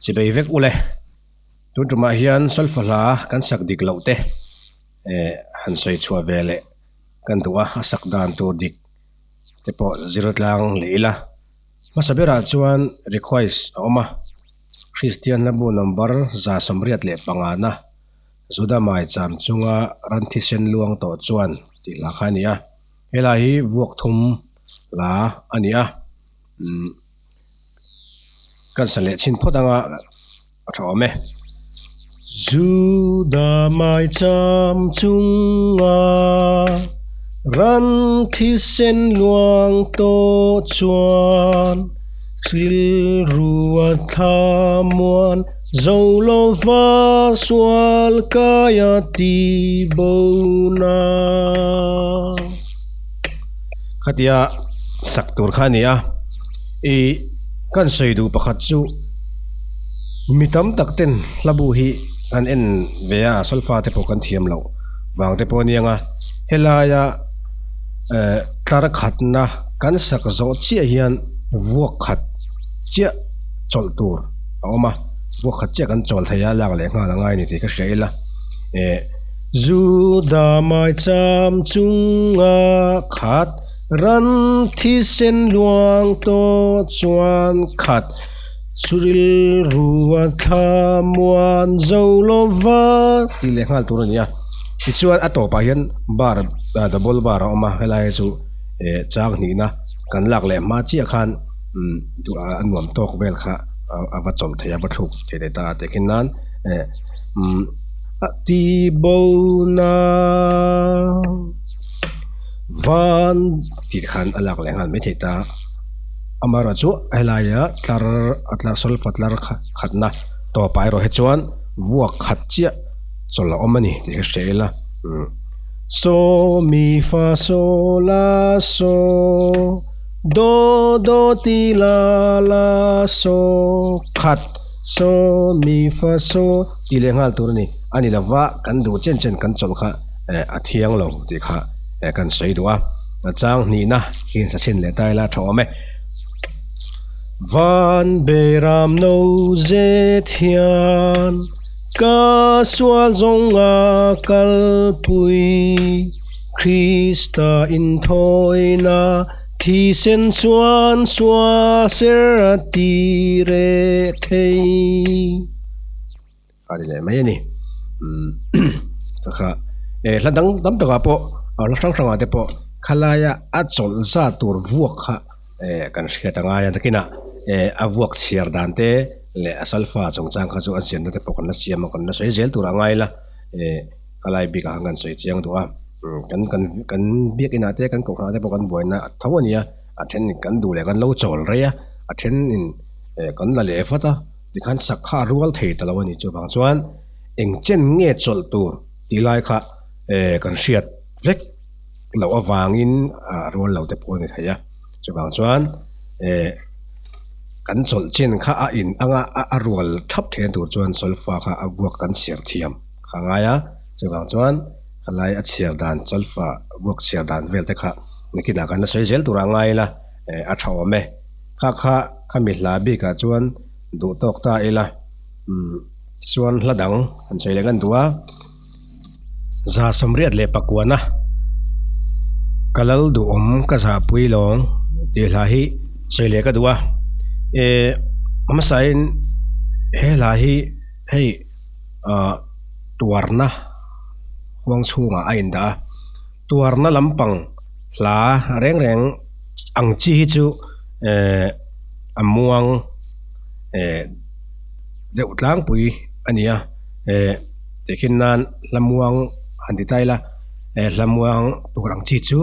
Chibei vek ule. Tun tumah hian solfa hla kan sak dik loh te eh han sawi chhuah ve leh kan duh a, a sak dan tur dik te pawh zir tlang leh ila. Hmasa berah chuan request a awm a, Kristian hlabu number 185 na Juda maicham chunga ran thisen luang tawh chuan tih hla kha a ni a. Helai hi vuak thum hla a ni a, umm kan sa leh chhin phawt anga a tha awm e. Juda maicham chunga ran thisen luang tawh chuan rilru a thlamuan zo lova sual kaia ti bona. Khatia sak tur kha a ni a, i kan sawi duh pakhat chu mi tam tak ten hlabu hi an en ve a, solfa te pawh kan thiam loh vang te pawh a nia nga, helaia eh tlar khatna kan sak zawh chiah hian vuak khat chiah chawlh tur a awm a, vuak khat chiah kan chawl thei a, lak leh nghal a ngai a ni tih ka hria ila eh. Juda maicham chunga khat ran thisen luang tawh chuan khat rilru a thlamuan zo lova tih leh nghal tur a ni a. Tichuan a tawpah hian bar double bar a awm a, helai hi chu eh chang hnihna kan lak leh hma chiah khan a nuam tawk vel kha a va chawlh thei a, va thluk thei leh ta a tehkhin nan eh umm. A ti bo na van tih khan a lak leh nghal mai thei ta. Amaherawh chu helaia tlar a tlar solfa tlar khatna tawpah erawh hi chuan vuak khat chiah chawlh a awm a ni tih ka hria ila. So mi fa so la so do do ti la la so khat. Saw mi fa saw tih leh nghal tur a ni. A ni lova kan duh chen chen kan chawlh kha eh a thiang lo tih kha eh kan sawi duh a. A chang hnihna hi sa chhin leh ta ila tha awm e. Van beram no zet hian ka sual zawng a kalpui Krista inthawina Thisen chuan sual ser a ti reh thei. A ni leh mai a ni. Ka kha e hla dang tam takah pawh hla hrang hrangah te pawh khalaia a chawlh zat tur vuak kha e kan hriat a ngai a nakinah e a vuak chhiar dan te leh a salfa chungchang kha chu a zianna te pawh kan la siam a kan la sawi zel tur a ngai la e. Ka lai bikah khan kan sawi chiang duh a, kan kan kan biakinah te kan kohhranah te pawh kan buaina a tho a nia, a then kan duh leh kan lo chawl rei a, a then in eh kan la leh vat a, tikhan sak kha a rual thei ta lo a ni. Chuvang chuan eng chen nge chawlh tur tih lai kha eh kan hriat vek loh avangin a rual lo te pawh a ni thei a, chuvang chuan eh kan chawlh chin kha a in anga a rual thap theihna tur chuan solfa kha a vuak kan chhiar thiam. Ka ngai a, chuvang chuan ka lai a chhiar dan chalfa vuak chhiar dan vel te kha nikinah kan la sawi zel turah ngai ila eh a tha awm e. Kha kha khami hla bikah chuan duh tawk ta ila umm tichuan hla dang han sawi leh ngan duh a. 189 ka lal duhawm ka zahpui lawng tih hla hi sawi leh ka duh a. Eh hmasain he hla hi hei. Ahh tuarna huang chhungah a indah a, tuarna lampang hla reng reng ang chi hi chu ehh a muang ehh deuh tlangpui a ni a, ehh tehkhin nan hla muang han ti ta ila eh hla muang tur ang chi chu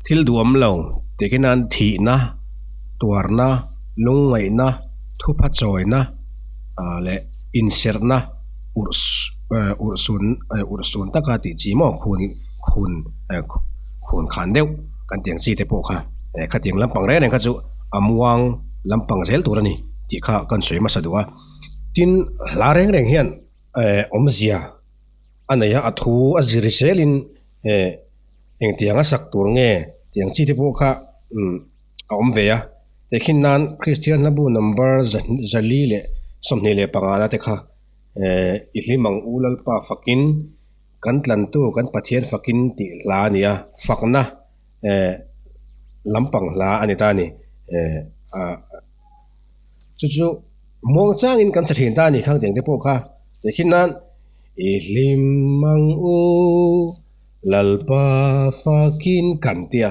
thil duhawm lo tehkhin nan thihna tuarna lungngaihna thupha chawina. ah leh inserhna urh eh urh sun eh urh sun taka tih chi maw khun khun eh khun khan deuh kan tih ang chi te pawh kha eh khatiang lampang reng reng kha chu a muang lampang zel tur a ni tih kha kan sawi hmasa duh a. Tin hla reng reng hian eh awmzia a nei a a thu a zir zelin eh engtianga sak tur nge tih ang chi te pawh kha umm a awm ve a. Tehkhin nan Kristian hlabu number 425 na te kha i hlim ang u Lalpa fakin kan tlantu kan Pathian fakin tih hla a ni a, fakna lampang hla a ni ta a ni. Chu chu muang changin kan sa thin ta a ni khang tiang te pawh kha. Tehkhin nan i hlim ang u Lalpa fakin kan tia.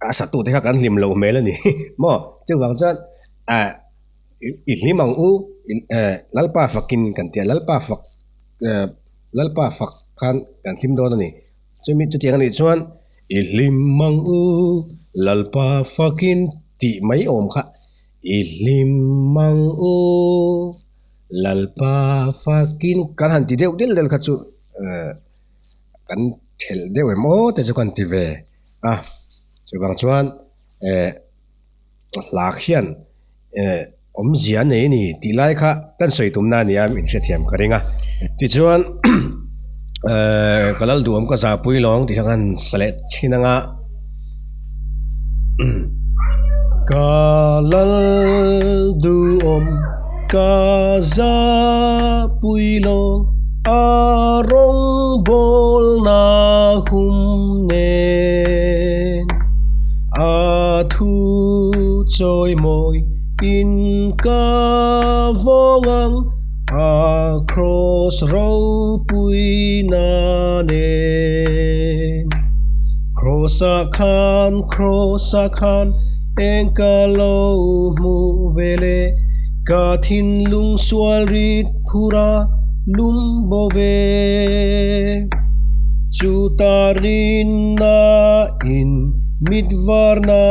A satu te kha kan hlim loh hmel a ni maw? Chuvang chuan ah i hlim ang u eh Lalpa fakin kan ti a, Lalpa fak eh Lalpa fak khan kan hlim dawn a ni. Chumi chutiang a nih chuan i hlim ang u Lalpa fakin tih mai awm kha i hlim ang u Lalpa fakin kan han ti deuh del del kha chu eh kan thelh deuh em aw te chu kan ti ve. A, chuvang chuan eh hla khian eh awmzia a nei a ni tih lai kha kan sawi tumna a nia min hrethiam ka ring a. Tichuan eh ka lal duhawm ka zahpui lawng tih kha kan sa leh chhin anga ka lal duhawm ka zahpui lawng a rawngbawlna hum nen a thu chawimawi in ka vawng ang a kraws ropuina nen. Kraws ah khan kraws ah khan eng ka lo hmuh ve le ka thinlung sual rit phur a lum bo ve. Chuta rinna in mit varna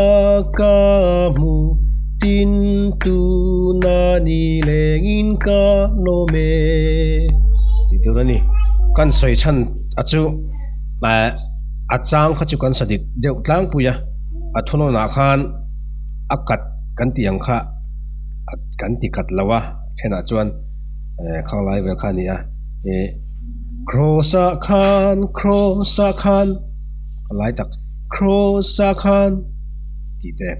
ka hmu tin tuna ni lengin ka lawm e. Tih tur a ni. Kan sawi chhan a chu a chang kha chu kan sa dik deuh tlangpui a, a thunawnah khan a kat kan tih ang kha kan ti kat lo a, thenah chuan khang lai vel kha a ni a. Kraws ah khan kraws ah khan ka lai tak kraws ah khan tih te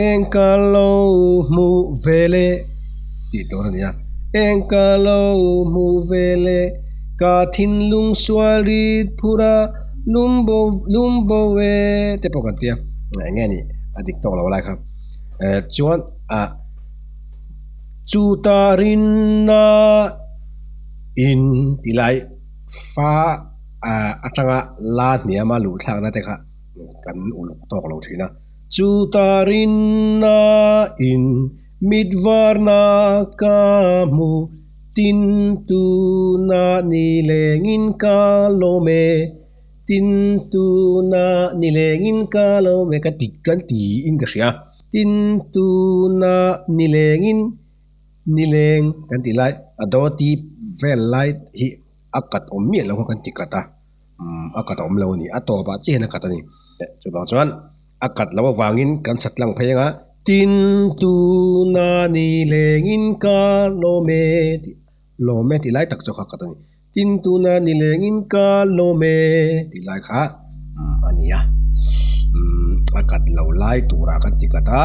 eng ka lo hmuh ve le tih tur a ni a eng ka lo hmuh ve le ka thinlung sual rit phur a lum bo lum bo e te pawh kan tia eng nge ni a dik tawk lo lai kha chuan ah chuta rinna. In ti lai fa atanga la hniama luh thlakna te kha kan uluk tawk lo thin a. Chuta rinna in mit varna ka hmu tin tuna ni lengin ka lawm e, tin tuna ni lengin ka lawm e ka ti kan tiin ka hria. Tin tuna ni lengin. Nileng kan tih lai a do tip vel lai hi a kat awm miah lo kha kan ti kat a, umm a kat awm lo a ni, a tawpah chiah hian a kat a ni. Chuvang chuan a kat loh avangin kan chat tlang phei anga tin tuna nilengin ka lawm e tih lawm e tih lai tak chu kha kat a ni. Tin tuna nilengin ka lawm e tih lai kha a ni a, a kat lo lai turah kan ti kat a,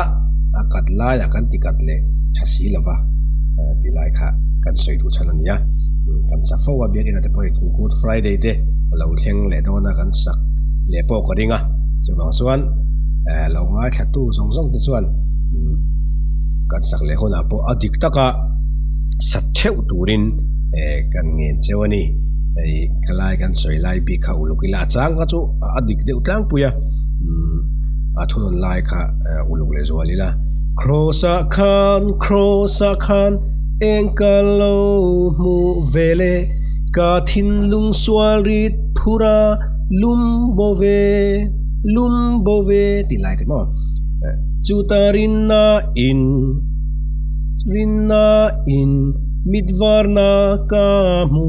a kat laiah kan ti kat leh tha si lo va tih lai kha kan sawi duh chhan a ni a, kan sak fo a biakina te pawh hi Good Friday te a lo thleng leh dawn a kan sak leh pawh ka ring a, chuvang chuan lo ngaithlatu zawng zawng te chuan kan sak leh hunah pawh a dik taka sat theuh turin kan ngen cheu a ni. Hei khalai kan sawi lai bik kha uluk ila a chang kha chu a dik deuh tlangpui a, a thunawn lai kha uluk leh zual ila. Kraws ah khan, kraws ah khan eng ka lo hmuh ve le, ka thinlung sual rit phur a lum bo ve, lum bo ve tih lai te maw. Chuta rinna in, rinna in. Mit varna ka hmu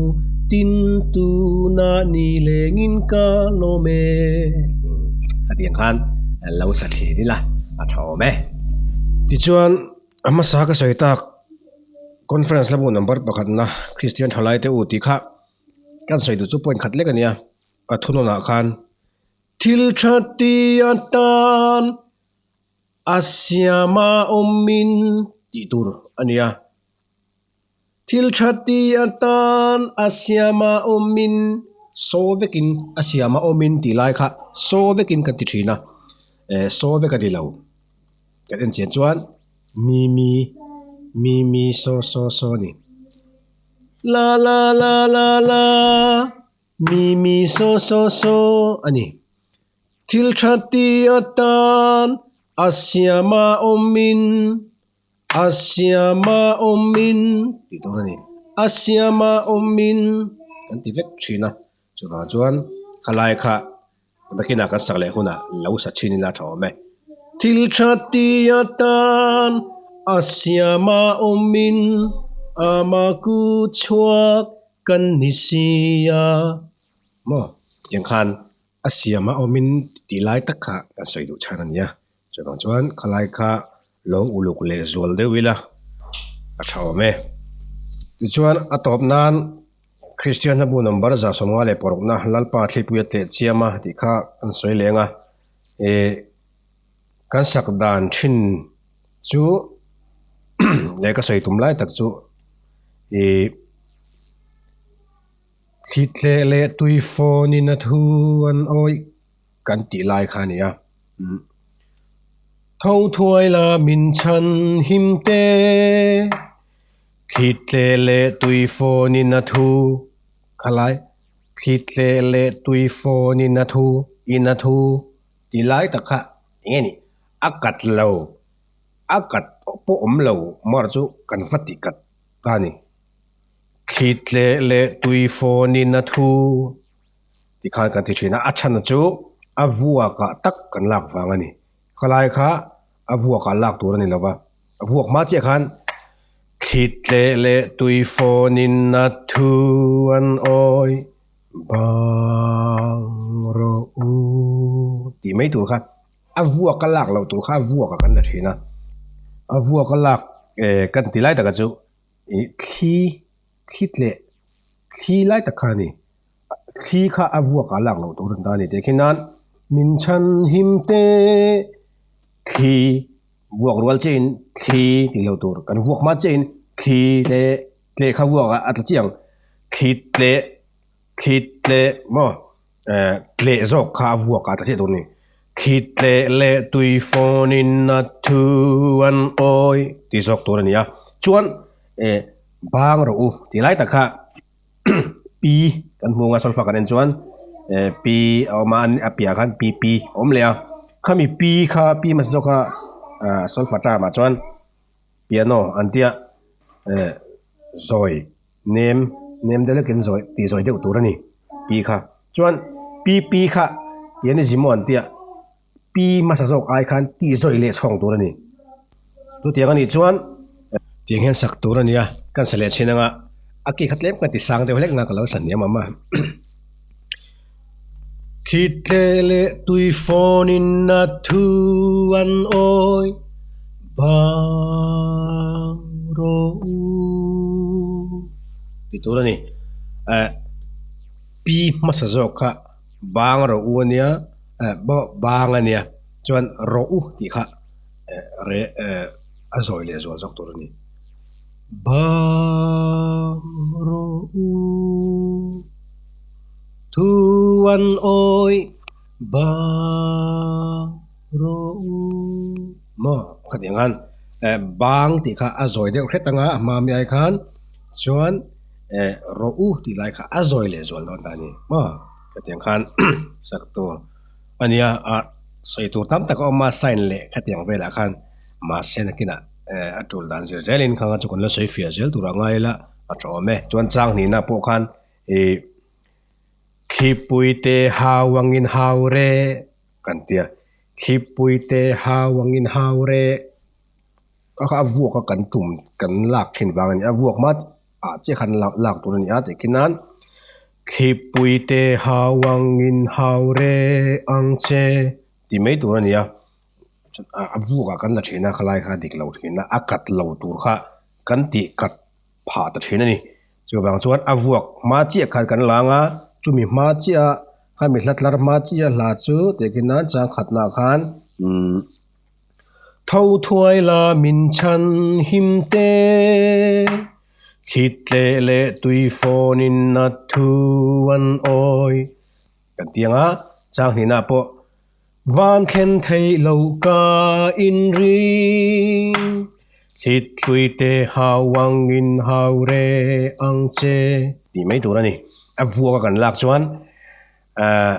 tin tuna ni lengin ka lawm e. Khatiang khan lo sa thin ila a tha awm e. Tichuan a hmasa ka sawi tak conference la bu number pakhatna Kristian thalai te u tih kha kan sawi duh chu point khat lek a nia a thunawnah khan thil tha ti atan. A siama awmin tih tur a ni a. Thil tha ti atan a siama awmin saw vekin a siama awmin tih lai kha saw vekin kan ti thin a, eh saw vek a ni lo. Kan en chian chuan mi mi mi mi saw saw saw a ni. La la la la la mi mi saw saw saw a ni. Thil tha ti atan a siama awmin A siama awmin tih tur a ni. A siama awmin kan ti vek thin a, chuvang chuan khalai kha nakinah kan sak leh hunah lo sa thin ila tha awm e. Thil tha ti atan a siama awmin ama ku chhuak kan ni si a maw tiang khan a siama awmin tih lai tak kha kan sawi duh chhan a ni a, chuvang chuan khalai kha lo uluk leh zual deuh ila a tha awm e. Tichuan a tawp nan Kristian hlabu number 156 na Lalpa thlipui a tleh chiam a tih kha kan sawi leng a, ih kan sak dan thin chu leh ka sawi tum lai tak chu ih thli tleh leh tui fawn in a thu an awih kan tih lai kha a ni a. Tho thuai la min chhan him te, thli tleh leh tui fawn in a thu kha lai, thli tleh leh tui fawn in a thu, in a thu tih lai tak kha eng nge ni, a kat lo, a kat pawh awm lo mar chu kan va tih kat ta a ni. Thli tleh leh tui fawn in a thu. Tikhan kan ti thin a, a chhan chu a vuakah tak kan lak vang a ni. Khalai kha a vuakah lak tur a ni lo va, a vuak hma chiah khan thli tleh leh tui fawnin a thu an awi bang rawh u tih mai tur kha a vuaka lak loh tur kha a vuakah kan la thin a. A vuaka lak kan ti lai taka chu ih thli thli tleh thli lai tak kha a ni. Thli kha a vuak ah lak loh tur an ta a ni tih khi nan min chhan him te thli vuak rual chiah in thli tih loh tur kan vuak hma chiah in thli leh tleh kha vuak ah a tla chiah ang thli tleh thli tleh maw eh tleh zawk kha a vuak ah a tla chiah tur a ni thli tleh leh tui fawn in a thu an awi tih zawk tur a ni a chuan eh bang rawh u tih lai tak kha. Pi kan hmu anga solfa kan en chuan eh pi a awm a a piah khan pi pi a awm leh a khami pi kha pi hmasa zawk kha ah solfa term ah chuan piano an tia eh zawi nem nem deuh hlekin zawi tih zawi deuh tur a ni pi kha chuan pi pi kha pianism an tia pi hmasa zawk ai khan tih zawi leh chhawng tur a ni. Chutiang a nih chuan tiang hian sak tur a ni a, kan sa leh thin anga a ki kha tlem kan ti sang deuh hlek na ka lo sa hniam awm a. Thli tleh leh tui fawn in a thu an awi bang rawh u tih tur a ni. Eh pi hmasa zawk kha bang rawh u a nia. Eh bawh bang a nia chuan rawh u tih kha eh re eh a zawi leh zual zawk tur a ni. Bang rawh u thu an awi bang rawh u maw khatiang khan eh bang tih kha a zawi deuh hret anga a hma mi ai khan chuan eh rawh u tih lai kha a zawi leh zual dawn ta a ni maw. Khatiang khan sak tur a nia a sawi tur tam tak a awm a sign leh khatiang velah khan mahse nakinah eh a tul dan zir zelin khang a chu kan la sawi fiah zel tur a ngai ila a tha awm e. Chuan chang hnihna pawh khan ih thlipui te hau angin hau re kan tia thlipui te hau angin hau re kha kha a vuak a kan tum kan lak thin vang a ni a vuak hma ah chiah khan lak lak tur a ni a tih khi nan Thlipui te hau angin hau re ang che tih mai tur a ni a, a vuakah kan la thin a, khalai kha dik lo thin a, a kat lo tur kha kan tih kat phah ta thin a ni. Chuvang chuan a vuak hma chiah khan kan lang a, chumi hma chiah khami hla tlar hma chiah hla chu tih khi nan chang khatnaah khan umm. Tho thuai la min chhan him te. Thlit tleh leh tui fawnin a thu an awi. Kan ti anga chang hnihna pawh van thlen theih loh ka inring. Thlit hlui te hau angin hau re ang che. Tih mai tur a ni. A vuak a kan lak chuan ahh.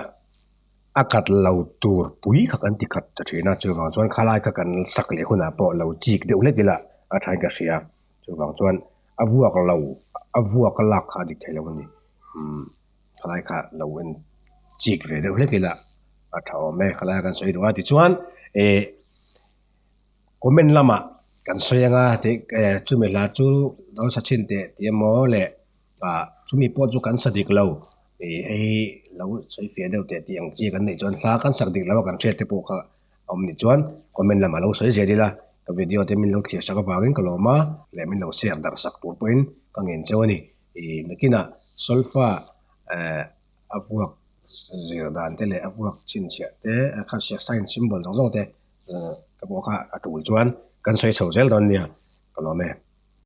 A kat lo tur pui kha kan ti khat ta thin a, chuvang chuan khalai kha kan sak leh hunah pawh lo chik deuh hlek ila a thain ka hria. Chuvang chuan a vuak lo, a vuak a lak kha a dik thei lo a ni. Umm khalai kha lo en chik ve deuh hlek ila a tha awm e, khalai a kan sawi duh a. Tichuan eh comment lamah kan sawi anga tih eh chumi hla chu lo sa thin teh tih emaw leh ah chumi pawh chu kan sa dik lo. Ih hei hi lo sawi fiah deuh teh tih ang chi kan neih chuan hla kan sak dik lo a kan hriat te pawh kha a awm nih chuan comment lamah lo sawi zel ila ka video te min lo thlir sak avangin ka lawm a leh min lo share darh sak tur pawhin ka ngen cheu a ni. Ih nakinah solfa eh a vuak zir dan te leh a vuak chhinchhiah te a kha sign symbol zawng zawng te ka pawh kha a tul chuan kan sawi chho zel dawn nia ka lawm e.